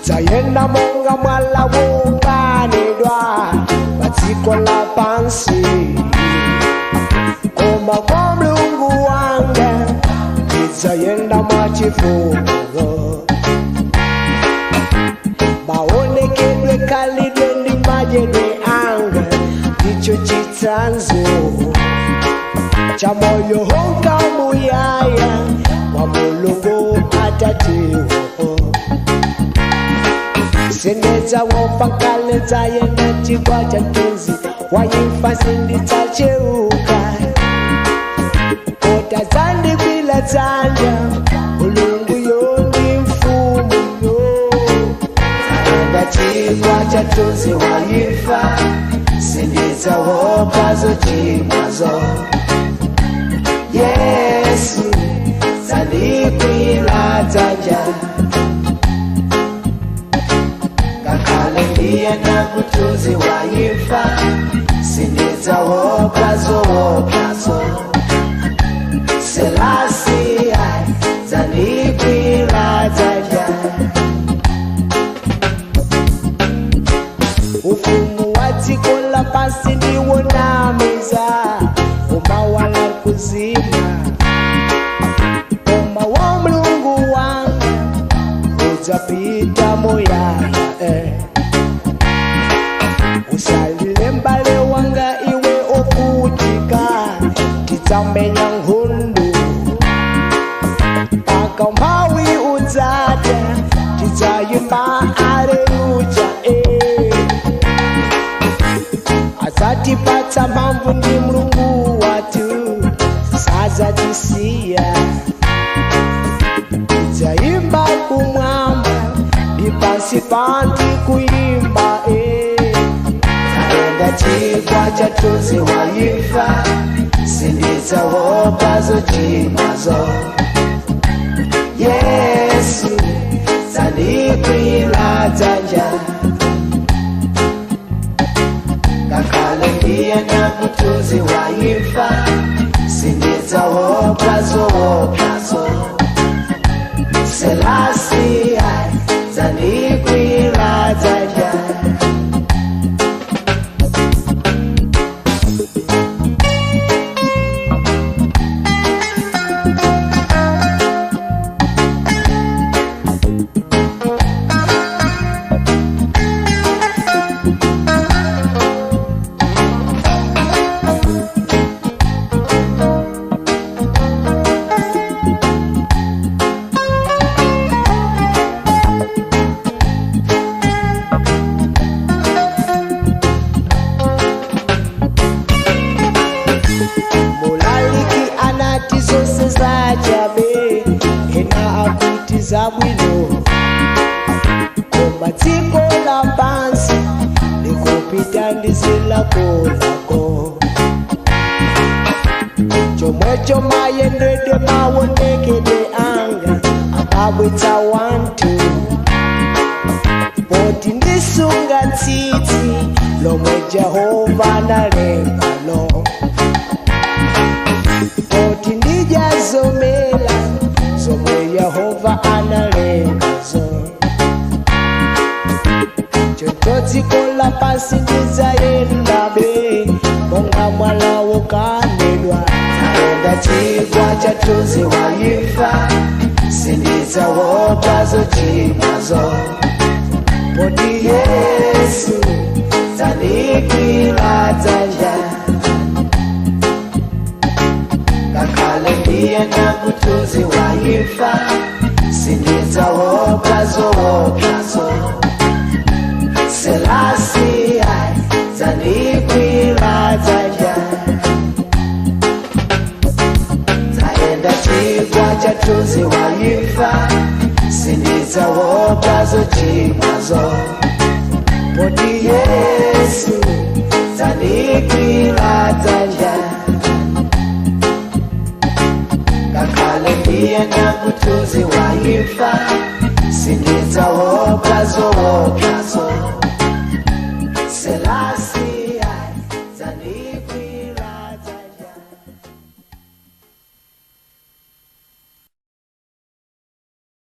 Ndidzayenda monga mwala wokanidwa padziko lapansi, koma kwa Mulungu wanga ndidzayenda mwachifundo. Maonekedwe, khalidwe ndi madyedwe anga ndicho chitsanzo cha moyo wonka muyaya wa Mulungu Atatewo. Sindidzaopa ngakhale ndidzayenda chigwa cha mthunzi wa imfa, sindidzacheuka, kota dzandigwira dzanja Mulungu yo ndi mfumu yo. Tayenda chigwa cha mthunzi wa imfa, sindidzaopa zochimwazo. Yesu dzandigwira dzanja, ngakhale ndiyenda kumthunzi wa imfa, sindidzaopa zoopsazo. Selassie dzandigwira dzanja. Ufumu wa dziko lapansi ndiwonamiza, umawala kuzima, koma wa Mulungu wanga udzapita muyaya. Usalile mbale wanga iwe okutika, tidzamenya nkhondo mpaka umphawi udzatha, tidzayimba aleluya. Adzatipatsa mphamvu ndi Mulungu wathu, sadzatisiya. Tidzayimba kumwamba ndi pansi panti kuyimba. Tayenda chigwa cha mthunzi wa imfa, sindidzaopa zochimwazo. Yesu dzandigwira dzanja, ngakhale ndiyenda kumthunzi wa imfa, sindidzaopa zoopsazo. Selassie dzandigwira dzanja. Mulaliki anati zonse zachabe, ena akuti zabwino, koma dziko lapansi likupita ndi zilakolako. Chomwecho mayendedwe, maonekedwe anga akabwitsa wanthu, poti ndisunga tsitsi lomwe Jehova analengalo, poti ndidya zomela zomwe Yehova analengazo. Choncho dziko lapansi ndidzayendabe monga mwala wokanidwa. Tayenda chigwa cha mthunzi wa imfa, sindidzaopa zochimwazo. Poti Yesu dzandigwira dzanja, ngakhale ndiyenda kumthunzi wa imfa, sindidzaopa zoopsazo. Selassie dzandigwira dzanja. Tayenda chigwa cha mthunzi wa imfa, sindidzaopa zochimwazo. Poti Yesu dzandigwira dzanja, ngakhale ndiyenda kumthunzi wa imfa, sindidzaopa zoopsazo. Selassie dzandigwira.